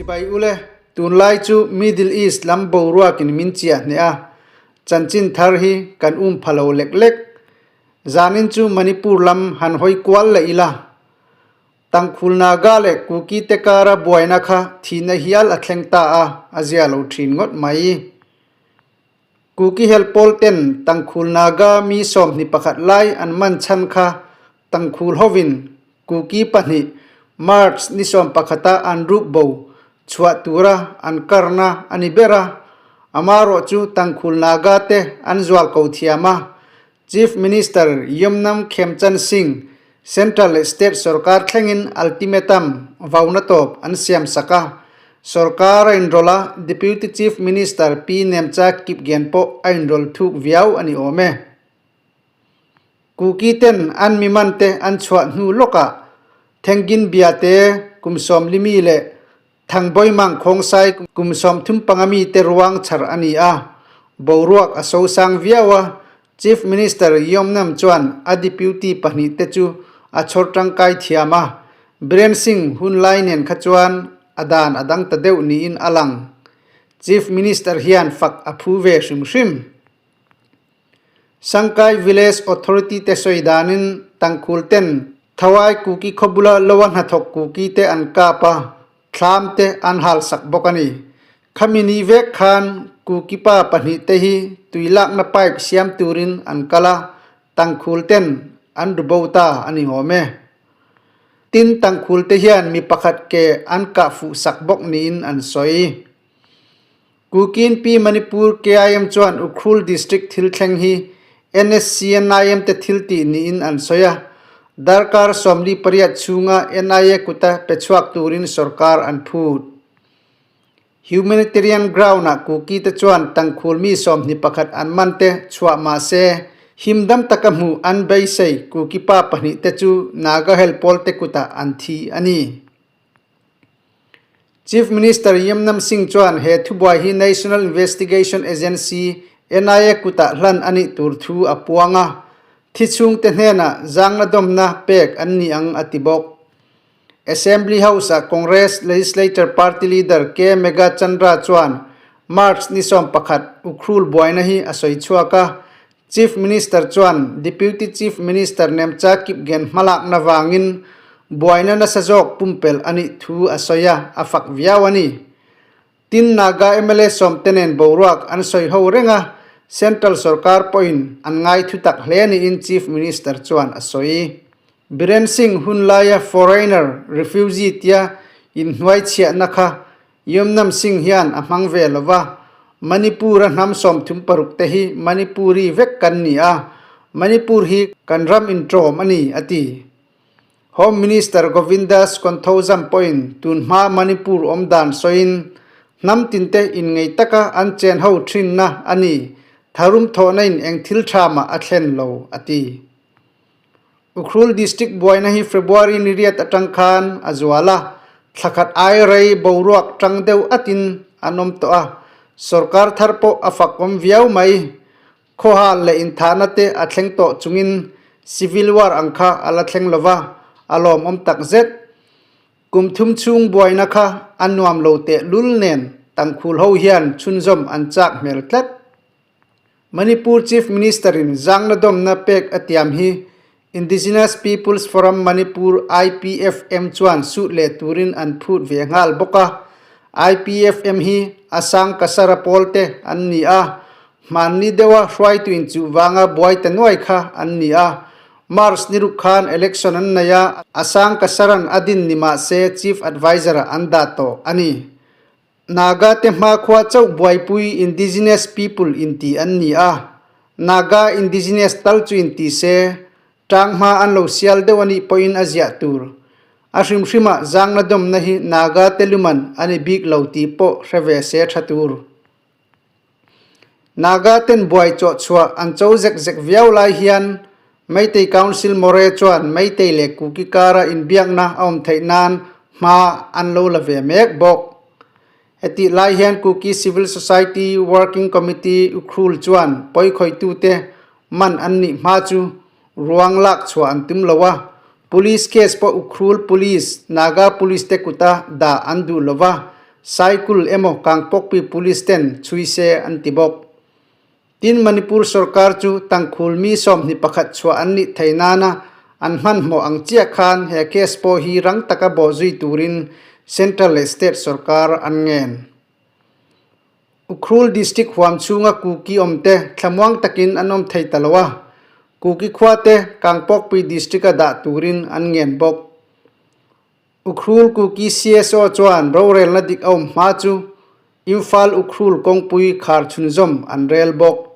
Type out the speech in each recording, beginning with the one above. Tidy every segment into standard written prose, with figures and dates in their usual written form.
Chibai ule, tunlai chu Middle East lam boruakin min chiah hneh a, chanchin thar hi kan um pha lo lek lek. Zanin chu Manipur lam han hawi kual leh ila. Tangkhul Naga leh Kuki te kara buaina kha thihna hial a thleng ta a, a zia lo thin ngawt mai. Kuki hel pawl ten Tangkhul Naga mi 21 lai an man chhan kha Tangkhul hovin Kuki pahnih March ni 11 a an ruk bo chhuah tura an karna a ni ber a, amarawh chu Tangkhul Naga te an zual ko thiam a, Chief Minister Yumnam Khemchand Singh, Central leh State sorkar thlengin ultimatum, vauna tawp, an siam sak a. Sorkar a inrawlh a, Deputy Chief Minister Pi Nemcha Kipgen pawh a inrawlh thuk viau a ni awm e. Kuki ten an mi man te an chhuah hnu lawkah Thengin Bia te kum 40 mi leh Thangbawi Mangkhawngsai kum 35 mi te ruang chhar a ni a, boruak a sosang viau a, Chief Minister Yomnam chuan a deputy pahnih te chu a chhawr tangkai thiam a, Biren Singh hun lai nen kha chuan a dan a dang ta deuh niin a lang. Chief Minister hian fak a phu ve hrim hrim. Sangkai Village Authority te sawi danin Tangkhul ten Thawai Kuki khawbula loa hnathawk Kuki te an kap a, thlam te an hal sak bawk a ni. Khami ni vek khan Kuki pa pahnih te hi tui lakna pipe siam turin an kal a, Tangkhul ten an ru bo ta a ni awm e. Tin, Tangkhul te hian mi pakhat ke an kah fuh sak bawk niin an sawi. Kukin Pi Manipur KIM chuan Ukhrul District thil thleng hi NSCNIM te thil tih niin an sawi a, darkar 48 chhunga NIA kuta pe chhuak turin sorkar an phut. Humanitarian ground-ah Kuki te chuan tangkhul mi 21 an man te chhuah mah se, himdam taka hmuh an beisei Kuki pa pahnih te chu Naga hel pawl te kutah an thi a ni. Chief Minister Yamnam Singh chuan he thubuai hi National Investigation Agency, NIA, kutah hlan a nih tur thu a puang a, thi chhungte hnenah zangna dawmna pek an ni ang a ti bawk. Assembly House-ah Congress Legislature Party Leader K Megha Chandra chuan March ni 11 Ukhrul buaina hi a sawi chhuak a, Chief Minister chuan Deputy Chief Minister Nemcha Kipgen hmalakna vangin buaina nasa zawk pumpelh a nih thu a sawi a, a fak viau a ni. Tin, Naga mla sawmte nen boruak an sawi ho reng a, Central sorkar pawhin an ngai thu tak hle niin Chief Minister chuan a sawi. Biren Singh hun laia foreigner, refugee tia inhnuaichhiahna kha Yumnam Singh hian a hmang ve lo va, Manipur-a hnam 36 te hi Manipuri vek kan ni a, Manipur hi kan ram inṭawm a ni, a ti. Home Minister Govindas Konthoujam pawhin tun hma Manipur awm dan sawiin, hnam tinte inngei taka an chen ho ṭhinna a ni, tharum thawhna-in eng thil ṭha mah a thlen lo, a ti. Ukhrul District buaina hi February ni riat atang khan a zual a, thla khat ai rei boruak tang deuh atin an awm tawh a, sorkar thar pawh a fak awm viau mai. Khawhal leh inthahna te a thleng tawh chungin Civil War ang kha a la thleng lova, a lawmawm tak zet. Kum thum chhung buaina kha a nuam lo teh lul nen tangkhul ho hian chhunzawm an chak hmel tlat. Manipur Chief Minister-in zangna dawmna pek a tiam hi Indigenous Peoples Forum Manipur, IPFM, chuan suh leh turin an phut ve nghal bawk a. IPFM hi Asang Kasara pawlte an ni a, hmanni deuha hruaitu inchuh vanga buai ta nuai kha an ni a. March ni ruk khan election an nei a, Asang Kasaran a din ni mah se Chief Adviser-ah an dah tawh a ni. Naga te hmakhua chauh buaipui indigenous people inti an ni a, Naga indigenous tal chu inti se, tang hma an lo sial deuh a nih pawhin a ziah tur. A hrim hrimah zangna dawmna hi Naga te luman a ni bik lo tih pawh hre ve se tha tur. Naga ten buai chawh chhuah an cho zek zek viau lai hian Meitei Council More chuan Meitei leh Kuki kara inbiakna a awm theih nan hma an lo la ve mek bawk. Hetih lai hian Kuki Civil Society Working Committee Ukhrul chuan pawikhawitute man an nih hma chu ruang lak chhuah an tum lo a, Police case pawh Ukhrul Police, Naga Police te kuta dah an duh lo va. Saikul emaw Kangpokpi Police ten chhui se an ti bawk. Tin, Manipur sorkar chu tangkhul mi 21 chhuah an nih thei nana an hmanhmawh ang chiah khan he case pawh hi rang taka bawhzui turin Central leh State sorkar an ngen. Ukhrul District huam chhunga Kuki awmte thlamuang takin an awm thei ta lo a, Kuki khuate Kangpokpui District-a dah turin an ngen bawk. Ukhrul Kuki CSO chuan rorelna dik a awm hma chu Imphal Ukhrul kawngpui khar chhunzawm an rel bawk.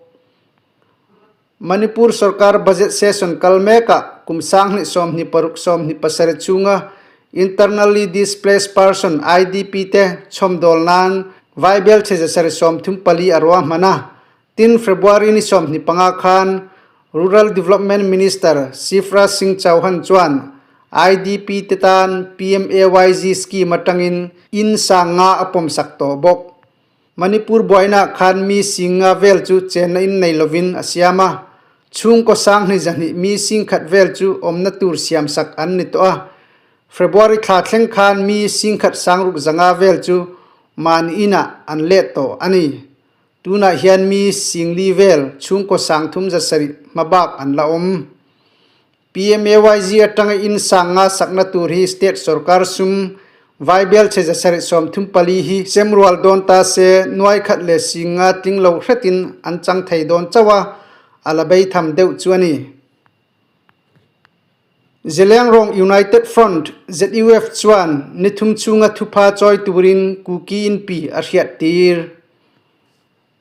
Manipur sorkar budget session kal mekah kum 2026 27 chhunga Internally Displaced Person, IDP, te chhawmdawl nan Vaibel 734 a ruahman a. Tin, February ni 25 khan Rural Development Minister Shivraj Singh Chauhan chuan IDP te tan PMAYG scheme atangin in sang nga a pawmsak tawh bawk. Manipur buainaah khan mi singa vel chu chenna in nei lovin a siam a, chhungkaw sanghnih zahnih mi singkhat vel chu awmna tur siamsak an ni tawh a. February thla thleng khan mi singkhat sangruk zanga vel chu mahni inah an let tawh a ni. Tunah hian mi singli vel chhungkaw sangthum zasarih hmabak an la awm. PMAYG atanga in sang nga sakna tur hi state sorkar sum Vaibel chhe 734 hi semrual dawn ta se nuai khat leh sing nga tling lo hretin an chang thei dawn chauh a, a la bei tham deuh chu a ni. Zelengrong United Front, ZUF, chuan nithum chhunga thupha chawi turin Kuki inpi a hriat tir.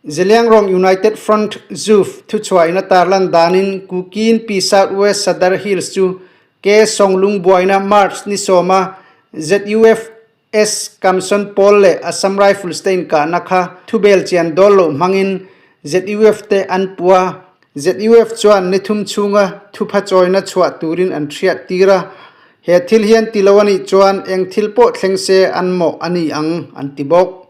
Zeliangrong United Front, ZUF, thuchhuain a tarlan danin Kuki Inpi South West Sadar Hills chu K Songlung buaina March ni sawma ZUF S Kamson Pawl leh Assam Rifles te inkahna kha thubel chian dawl loh hmangin ZUF te an pu a. ZUF chuan ni thum chhunga thupha chawina chhuah turin an hriat tir a, he thil hian ti lo a nih chuan eng thil pawh thleng se an mawh a ni ang an ti bawk.